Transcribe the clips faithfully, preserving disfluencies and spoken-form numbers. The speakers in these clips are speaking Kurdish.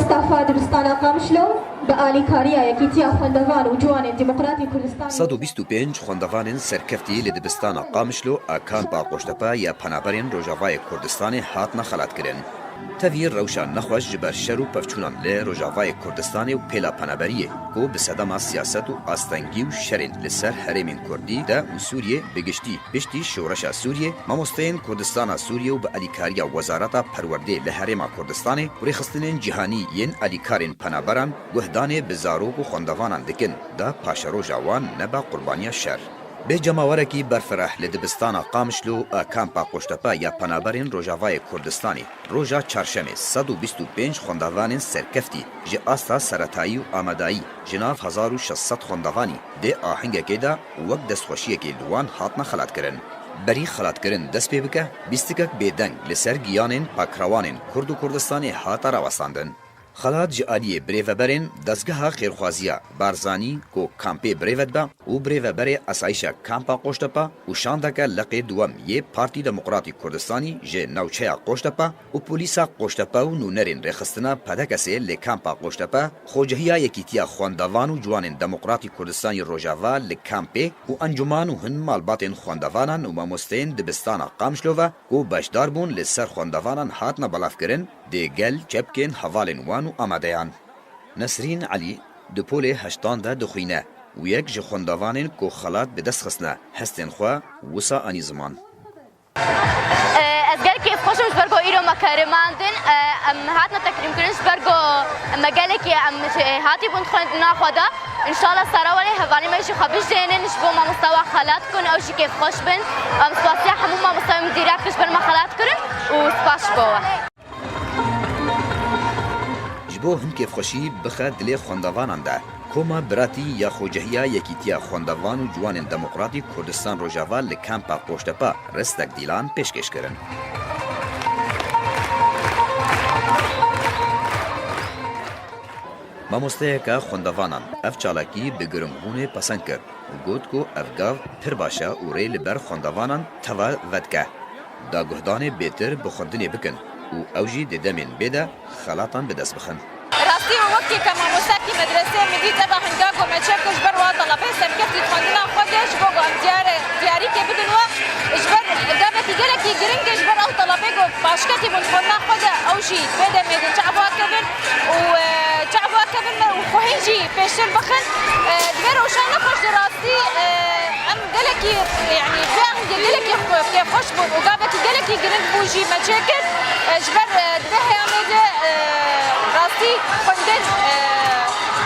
Stafa dibistana Qamişlo bi alîkariya Yekîtiya Xwendevan û Ciwanên Demokratî Kurdistanê. Sed û bîst û pênc xwendevanên serkeftî li dibistana Qamişlo a kampa Qoştepe ya Penaberên Rojavayê Kurdistanê hatine xelatkirin. Tevî rewşa nexweş ji ber şer û pevçûnan li Rojavayê Kurdistanê û pêla penaberiyê ku bi sedema siyaset û astengî û şerên li ser herêmên Kurdî de û Sûriyê bi giştî, piştî şoreşa Sûriyê, mamosteyên Kurdistana Sûriyê û bi alîkariya Wezareta Perwerdê li Herêma Kurdistanê û rêxistinên cîhanî yên alîkarên penaberan guhdanê bi zarok û xwendevanan dikin, da paşeroja wan nebe qurbaniya şer. Bê cemawerekî berfireh li dibistana Qamişlo a kampa Qoştepe ya Penaberên Rojavayê Kurdistanê, roja çarşemê sed û bîst û pênc xwendevanên serkeftî ji asta seretayî û amadayî ji nav hezar û şeş sed xwendevanî dê ahengekê de wek destxweşiyekê li wan hatine xelatkirin. Berî xelatkirin dest pê bike, bîstikek bêdeng li ser giyanên pakrewanên Kurd û Kurdistanê hate rawestandin. Xelat ji aliyê birêveberên Dezgeha Xêrxwaziya Barzanî ku kampê birêve dibe û birêveberê Esayîşa Kampa Qoştepe û şandeke leqê duwem yê Partî Demokratî Kurdistanî ji navçeya Qoştepe û polîsa Qoştepe û nûnerên rêxistina P D K S'ê li Kampa Qoştepe, Xocehiya Yekîtiya Xwendevan û Ciwanên Demokratî Kurdistanî Rojava li kampê û encûman û hin malbatên xwendevanan û mamosteyên dibistana Qamişlo ve ku beşdar bûn li ser xwendevanan hatine belavkirin, dê gel çepkên hevalên wan û amadeyan. Nesrîn Elî di polê heştan de dixwîne û yek ji xwendevanên ku xelat bi dest xistine, hestên xwe wisa anî ziman. Ez gelek kêfxweş im ji ber ku îro me keriman din. Em hatine tekrîmkirin ji ber ku me gelekî em jêhatî bûn xwendina xwe de. Înşallah sara welê hevalî me jî xwe bijênin, ji bo mamosta we xelat kun, ew jî kêfxweş bin. Em spasiya hemû mamosta û midîra ji ber me xelat kirin û spas ji bo we. Ji bo hin kêfxweşî bixe dilê xwendevanan de, Koma Biratî ya Xocehiya Yekîtiya Xwendevan û Ciwanên Demokratî Kurdistan Rojava li Kampa Qoştepe ristek dîlan pêşkêş kirin. Mamosteyeke xwendevanan ev çalakî bi giringbûnê pesend kir û got ku ev gav pir baş e û rê li ber xwendevanan teva vedike. Da guhdanê bêtir bi xwendinê bikin û ew jî di demên bê de xelatan bi dest bixin. Rastî û wekî ke mamostekî medreseyê min dît, eva hinga ku me çêkir ji ber wa telebeyê serkeftî di xwendina xwe de, ji bo ku em diyare, diyarîkê bidin we, ji ber gavekî gelekî giring e, ji ber ew telebeyê ku paşketî bûn di xwendina xwe de, ew jî vê demê de çav wa kevin û, e, çav wa kevin me û xwe hîn jî pêştir bixin. E, di vê rewşa nexweş de rastî, e, em gelekî, yanî vê angê gelekî xwe-, kêfxweş bûn û gavekî gelekî giring bû jî me çêkir. E, ji ber, e, di vê heyamê de, e, rastî xwendin, e,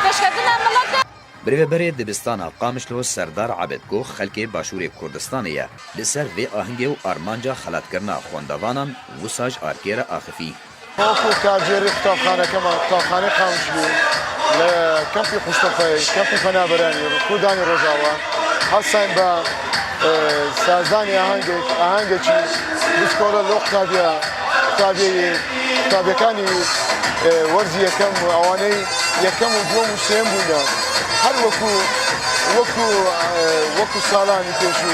pêşketina milet e. Birêveberê dibistana Qamişlo Serdar Ebed ku xelkê Başûrê Kurdistanê ye, li ser vê ahengê û armanca xelatkirina xwendevanan wisa ji arkê re axifî. Wekî kargêrê qutabxanekema, qutabxanê Qamişlo li kempê Qoştepeyê, kempê penaberanî Kurdanê Rojava, hesayîn be, e, sazdanê ahengek, ahengekî bi skola li qutabîya, qutabiyê, qutabêkanî, e, werzî yekem û ewaney yekem û duwem û sêyem bûne. Her wekî, wekî, e, wekî salanî pêşû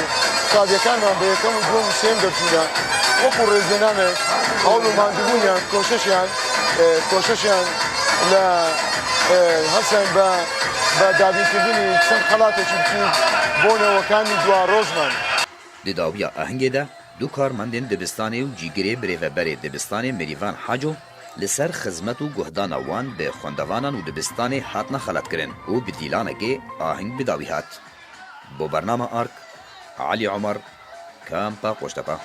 qutabêkanman bi yekem û duwem û sêyem derçûne. Wekî rêzdênanek hewl û mandibûniyan, koşişiyan, e, koşişiyan li, e, hesayîn be, be dabînkirdinî çend xelatekî biçûk bone wekanî duwa rojman. Di dawiya ahengê de du karmendên dibistanê û cîgirê birêveberê dibistanê Mirîvan Haco li ser xizmet û guhdana wan bi xwendevanan û dibistanê hatine xelatkirin û bi dîlanekê aheng bi dawî hat. Bo bernama Ark, Elî Omer, Kampa Qoştepe.